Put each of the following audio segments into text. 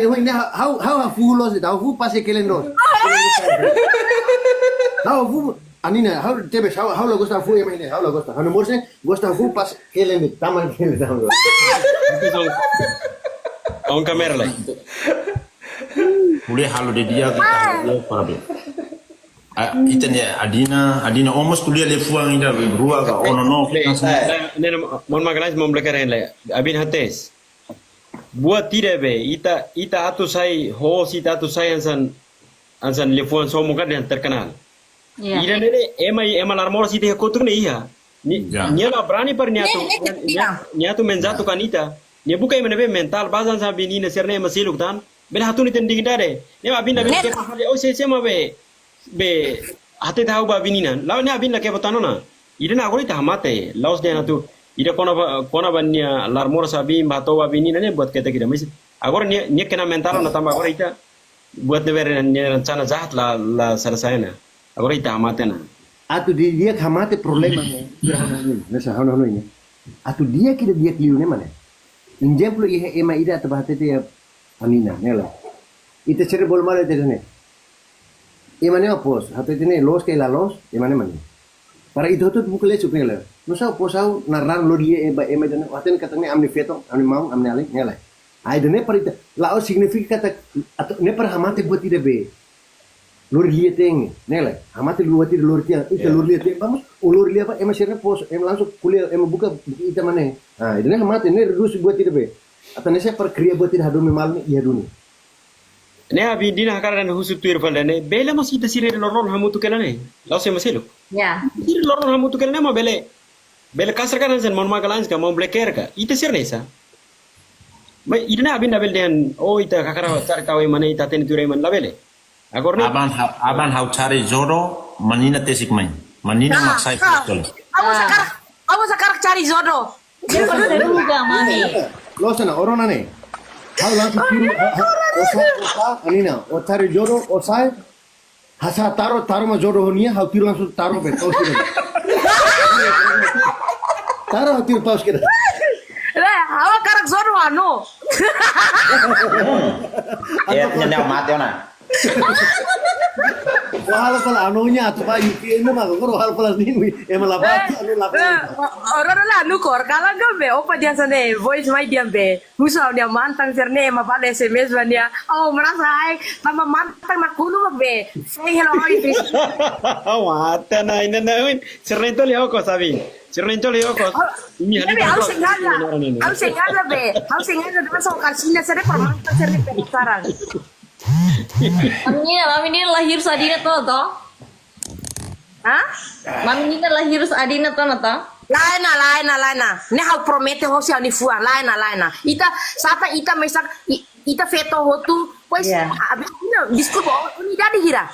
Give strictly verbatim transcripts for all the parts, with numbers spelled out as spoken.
Ema ne'e ha'u, ha'u, ha'u full loss, ha'u full pas kelen dos. Ha'u full, Anina, ha'u tebes, ha'u, ha'u la gosta full ema ne'e, ha'u la gosta. Ha'u-nia moris ne'e gosta full pas kelen dos, tama kelen dos. On kamera lai. Ko'alia halo di'ak, kita halo di'ak para be. Ah, ita-nia Adina, Adina almost ko'alia liafuan ida rua ka, oh no no. Ne'e, ne'e, ne'e, Maun Magalhães, Maun Bleker lai. Abin hatene. Buat ida be, ita, ita atu sai host, ita atu sai hanesan, hanesan liafuan somu ka dehan terkenal. Ya. Ida-ne'e ne'e, ema, ema Lar Moras ita kotuk ne'e iha. Ni, ya. Nia la brani para nia atu, ne'e, ne'e, nia, nia atu menjatuhkan ita. Nia buka ema ne'ebé mentál, baza hanesan abin Nina sira-ne'e ema seluk tan. Bele hatún ita-nia dignidade. Nia abin ne'ebé ne'e ke pasal, oh, se, se ema be, be, hatete ha'u ba abin Nina. La'ós ne'e abin la ke botando na. Ida-ne'e agora ita hamate. La'ós dehan atu. Ida kona-ba, kona-ba nia Lar Moras abin, ba hato'o ba abin Nina ne'e buat ketak ida. Mas agora nia, nia kena mentál ona tanba agora ita. Buat ne'ebé nia rencana jahat la, la selesai ona. Agora ita hamate ona. Atu di'ak hamate problema ne'e. Sira hanoin, nesa hanoin ne'e. Atu di'ak ida di'ak liu ne'e mak ne'e. Ezemplu iha ema ida atu ba hatete iha Anina, ne'e la. Ita sira bolu malu ita ne'e. Ema ne'e pos, hatete ne'e loos ka la loos, ema ne'e mak ne'e. Para ita hotu buka lesuk ne'e la. Nusá pos ha'u naran lori lia ema, ema ida ne'e, hatene katak ne'e ami-nia feto, ami-nia maun, ami-nia alin, ne'e la. Ai, ida-ne'e para ita, la'ós signifika katak, atu, ne'e para hamate buat ida be. Lori lia-teen, ne'e la. Hamate buat ida lori tiha, ita, ya, lori lia-teen, vamos, o lori lia ba, ema sira-ne'e pos, ema langsung ko'alia, ema buka, ita mak ne'e. Ah, ida-ne'e hamate, ne'e redús buat ida be. Atu hanesan para kria buat ida hadomi malu ne'e, iha duni. Ne'e abin Nina hakarak dehan husu tuir fali ne'e. Bele mós ita sira loroloron hamutuk hela ne'e. La'ós ema seluk. Ya. Sira loroloron hamutuk hela ne'e mak bele. Bele kasar ka hanesan Maun Magalhães ka, Maun Bleker ka. Ita sira ne'e sa. Mas ida-ne'e abin labele dehan, oh, ita hakarak cari tahu ema ne'e, ita hatene tuir ema ne'e, labele. Agora ne'e. Aban ha-, aban ha'u cari jodoh, Manina tesik mai. Manina, ah, mak sai, ah, futsal. Ha'u mós hakarak, ha'u mós hakarak cari jodoh. Dia pasti ruga, mami. Loos ona, o rona ne'e. Ha'u langsung tiru, ha, ha, o sai, o sai, Anina, o cari jodoh, o sai. Hasa'e taro, taro mak jodoh ho nia, ha'u tiru langsung taro be, tau sira. Taro ha'u tiru tau sira. Lah, ha'u hakarak jodoh anu. Eh, nyandau mate ona. Wahal fala anunya atu ba U K ne'e mak, koro wahal fala nini, ema la ba, eh, anu la ba. Eh, o-, orang lah anu kor, kalang kan be, opa dehan hanesan ne'e, voice mai dehan be. Husu ha'u-nia mantan sira-ne'e ema bá S M S ba nia. Oh, merasa ai, tanba mantan nakonu mak be. Say hello, how you doing? Mate ona, ina na, win. Sira-ne'e toli okos, sabe? Sira-ne'e toli okos. Oh, ini tapi hari ha'u sengaja. Ha'u sengaja be. Ha'u sengaja dengan so kalsina sira-ne'e para mantan sira-ne'e penasaran. Mami Nina, Mami Nina la hirus Adina to'o, to'o? Hah? Mami Nina la hirus Adina to'o, to'o? Lae ona, lae ona, lae ona. Ne'e ha'u promete hosi ha'u-nia fuan, lae ona, lae ona. Ita, sapa ita mesak, i-, ita feto hotu, pois, ya, abis ini, deskulpa, o, unidade hira?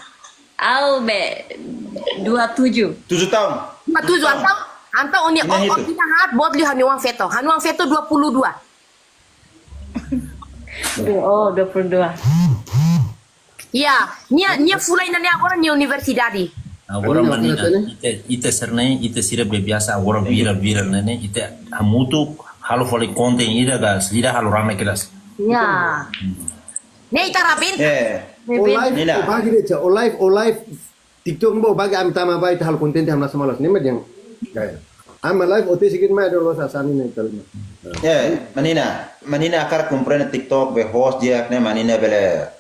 Ha'u be, dua tujuh. Tujuh tahun. Dua tujuh, entaun, entaun o-nia, o, o-nia haat, boot liu ha'u-nia oan feto. Ha'u-nia oan feto dua puluh dua. Oh, dua puluh dua. Ya, nia, nia fulan ida-ne'e agora nia universidade. Agora, Manina, ita, ita sira-ne'e, ita sira be biasa agora viral, viral ne'e, ita hamutuk halo fali konten ida gas, ida halo rame kedas. Ya. Hmm. Ne'e ita rabin. Eh. O live, Nina. O bagi de'it, o live, o live TikTok ne'ebá bagi ami tama ba ita halo konten te hamnasa malas. Ne'e mak dehan. Gaya. Ami live O T C kit mai dolo sa sani ne'e talima. Eh, Manina, Manina hakarak komprende TikTok be host di'ak ne'e Manina bele.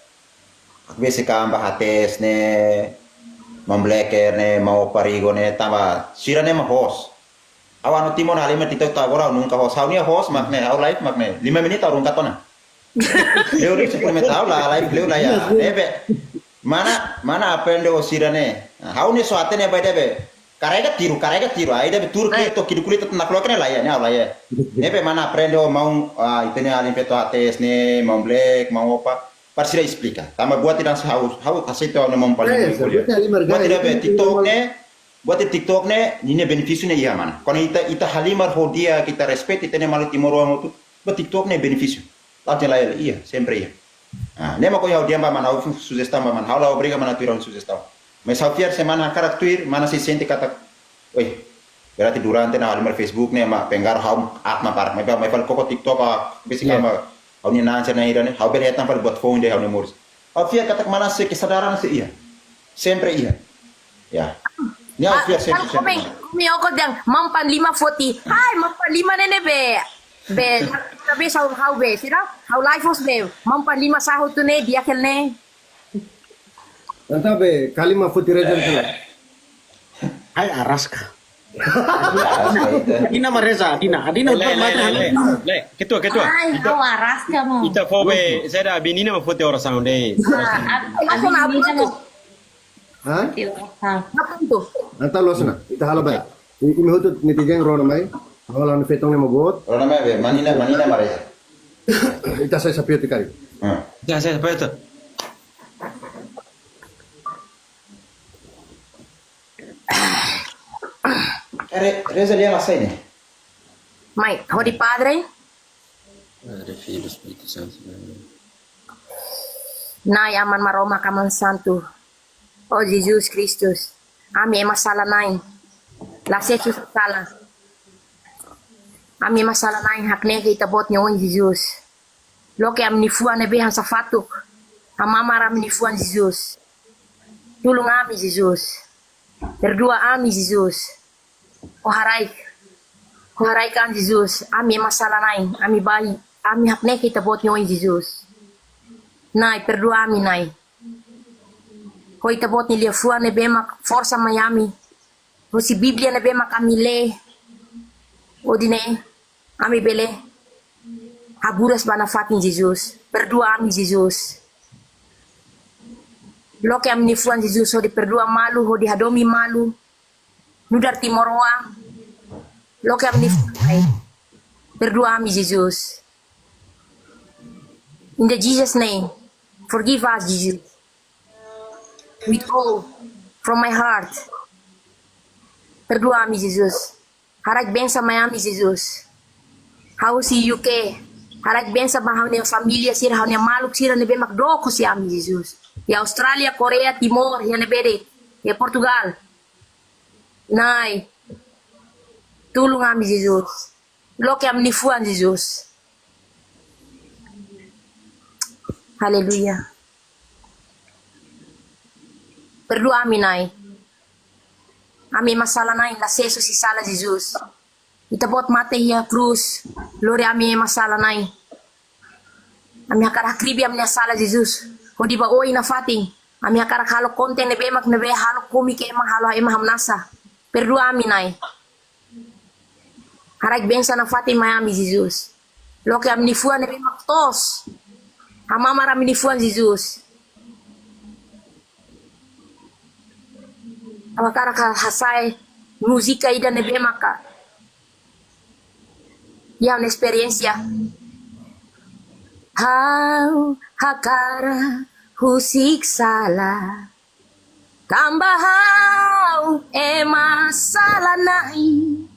Besi kamba hates ne'e, Maun Bleker ne'e, Maun Parigo ne'e, tanba sira-ne'e mak host. Ha'u anu Timor halimar TikTok to'o agora ha'u nunka host. Ha'u-nia host mak ne'e, ha'u live mak ne'e. Lima menit ha'u rungkat ona. Leo de suplementa ha'u la live leo la ya. Ne'ebé. Mana, mana aprende ho sira-ne'e. Ha'u ne'e só hatene ba ida be. Karrega tiru, karrega tiru. Ai ida be tiru ke to kidu kulit na kloke ne'e la ya, ne'e ha'u la ya. Ne'ebé mana aprende ho maun, ah, ita-nia alin feto hates ne'e, Maun Black, Maun Opa. Para sira esplika. Tanba buat ida ha'u, ha'u aseita ona Maun Parigo. Eh, buat ida be TikTok ne'e, buat ida TikTok ne'e, ninia benefísiu ne'e iha mana. Kuandu ita, ita halimar ho di'ak, ita respeita ita-nia maluk timoroan hotu, ba TikTok ne'e benefísiu. La'ós dehan lae, iha, sempre iha. Ah, ne'e mak ohin ha'u dehan ba mana, ha'u sujestaun ba mana, ha'u la obriga mana tuir ha'u-nia sujestaun. Mas ha'u fiar se mana hakarak tuir, mana sei sente katak, oi, berarti durante ne'e halimar Facebook ne'e mak pengaruh ha'u aat mak barak. Mai ba, mai fali koko TikTok, ah, besi kama. Ha'u-nia na'an sira na'in hira ne'e, ha'u bele hetan fali buat foun ida iha ha'u-nia moris. Ha'u fiar katak manas sei kesadaran sei iha. Sempre iha. Ya. Ne'e ha'u fiar sempre, sempre. Kami, kami oko dehan mampan lima foti. Hai, mampan lima ne'e ne'e be. Be, tapi ha'u, ha'u be, sira, ha'u live host be. Mampan lima sahut tu ne'e, dia kel ne'e. Entaun be, kalima foti reza tu. Ai, araska. Dina mak reza, Dina. Dina le, le, le, le, le. Ketua, ketua. Ai, ha'u araska mo. Ita fó be, saida, Benina mak foti orasaun de'it. Ah, aku, aku nak apa tu? Ha? Apa tu? Entaun loos ona, ita halo bá. I, imi hotu netizen rona mai. Halo ha'u-nia feton ne'e mak boot. Rona mai be, Manina, Manina mak reza. Ita sai sapio tikari. Hmm. Ita sai sapio tu. Re-, reza lian la sai ne'e. Mai, hodi Padre. Padre, Filho, Espírito Santo. Na'i, Aman Maromak, Aman Santu. Ó Jesus Kristus, ami ema sala-na'in. La sees husi sala. Ami ema sala-na'in, hakne'ak Ita-Boot nia oin Jesus. Loke ami-nia fuan ne'ebé hanesan fatuk. Hamamar ami-nia fuan Jesus. Tulun ami Jesus. Perdua ami Jesus. Ó haraik. Ó haraik an Jesus. Ami ema sala-na'in. Ami bá, ami hakne'ak Ita-Boot nia oin Jesus. Na'i, perdua ami Na'i. Ho Ita-Boot nia liafuan ne'ebé mak forsa mai ami. Husi Bíblia ne'ebé mak ami lee. Hodi nune'e ami bele haburas ba nafatin Jesus. Perdua ami Jesus. Loke ami-nia fuan Jesus, hodi perdua malu, hodi hadomi malu. Nu'udar timoroan. Loke ami-nia fuan Na'i. Perdua ami Jesus. In the Jesus name, forgive us, Jesus. With all, from my heart. Perdua ami, Jesus. Haraik bensa mai ami, Jesus. Ha'u husi U K. Haraik bensa ba ha'u-nia família sira, ha'u-nia maluk sira ne'ebé mak dook husi ami, Jesus. Iha Austrália, Koreia, Timor, iha ne'ebé de'it. Iha Portugal. Na'i. Tulun ami, Jesus. Loke ami-nia fuan, Jesus. Aleluia. Perdua ami, Na'i. Ami ema sala-na'in, la sees husi sala, Jesus. Ita-Boot mate iha krús, lori ami ema sala-na'in. Ami hakarak hakribi ami-nia sala, Jesus. Hodi ba Oin nafatin. Ami hakarak halo konten ne'ebé mak ne'ebé halo kómiku ema, halo ema hamnasa. Perdua ami, Na'i. Haraik bensa nafatin mai ami, Jesus. Loke ami-nia fuan ne'ebé mak toos. Hamamar ami-nia fuan, Jesus. Ha'u hakarak hasai múzika ida ne'ebé maka iha ha'u-nia esperiénsia. Ha'u hakarak husik sala. Tanba ha'u ema sala-na'in.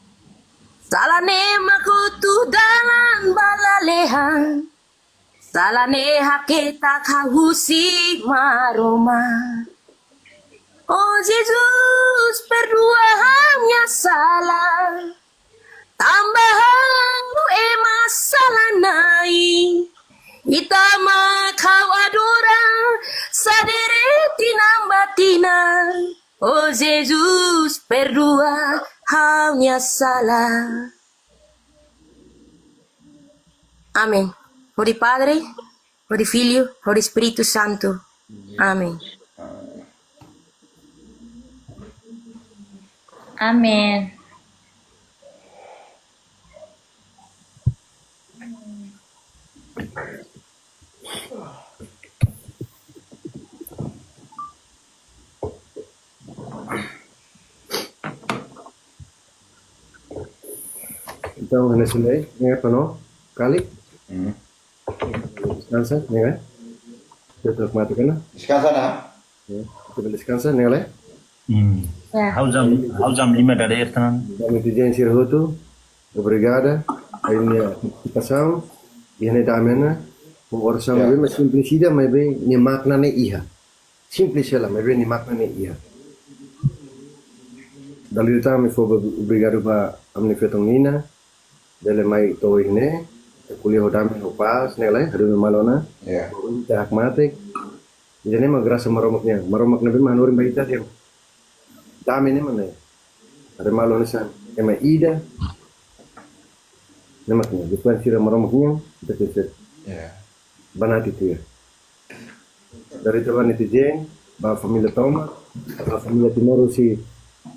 Sala ne'e mak hotu dalan ba lalehan. Sala ne'e haketak ha'u husi Maromak. Oh Jesus, perdua ha'u-nia sala. Tanba ha'u ema sala-na'in. Ita mak ha'u adora, sadere tinan ba tinan. Oh Jesus, perdua ha'u-nia sala. Amen. Hodi Padre, hodi Filho, hodi Espíritu Santu. Amen. Amen. Entaun, hanesan ne'e, ne'e apa no? Kali? Hmm. Deskansa, ne'e kan? Kita mati kan? Deskansa, nah. Ya, kita deskansa, ne'e kan? Hmm. Ya. Ha'u jam, ha'u jam lima dadeer tan. Jam itu jen sira hotu. Obrigada. Akhirnya kita sang. Iha ne'e dame ona. Ho orasaun, ya, ne'ebé mak simples ida, maibé nia makna ne'e iha. Simples hela, maibé nia makna ne'e iha. Dala ida tan ami fó obrigadu ba ami-nia feton Nina, bele mai to'o iha ne'e. Ko'alia ho dame ho pás, ne'e lae, hadomi malu ona. Ya. Ita hakmatek. Ida-ne'e mak grasa Maromak nian. Maromak ne'ebé mak hanorin ba ita dehan dame ne'e mak ne'e. Haree malu hanesan ema ida. Ne'e mak ne'e. Depois sira Maromak nian, ita konsege. Ya. Banati tuir. Dari ita ba netizen, ba família tomak, ba família Timor husi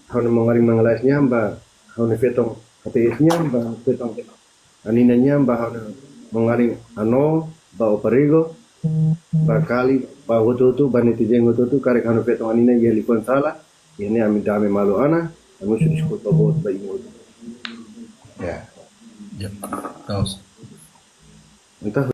ha'u-nia maun-alin Mangalais nian, ba ha'u-nia feton H T S nian, ba feton Anina nian, ba ha'u-nia maun-alin Ano, ba Oparigo, ba Kali, ba hotu-hotu, ba netizen hotu-hotu, karik ha'u-nia feton Anina iha liafuan sala, iha ne'e ami dame malu ona, ami husu deskulpa boot ba imi hotu. Ya. Ya, kaus. Entaun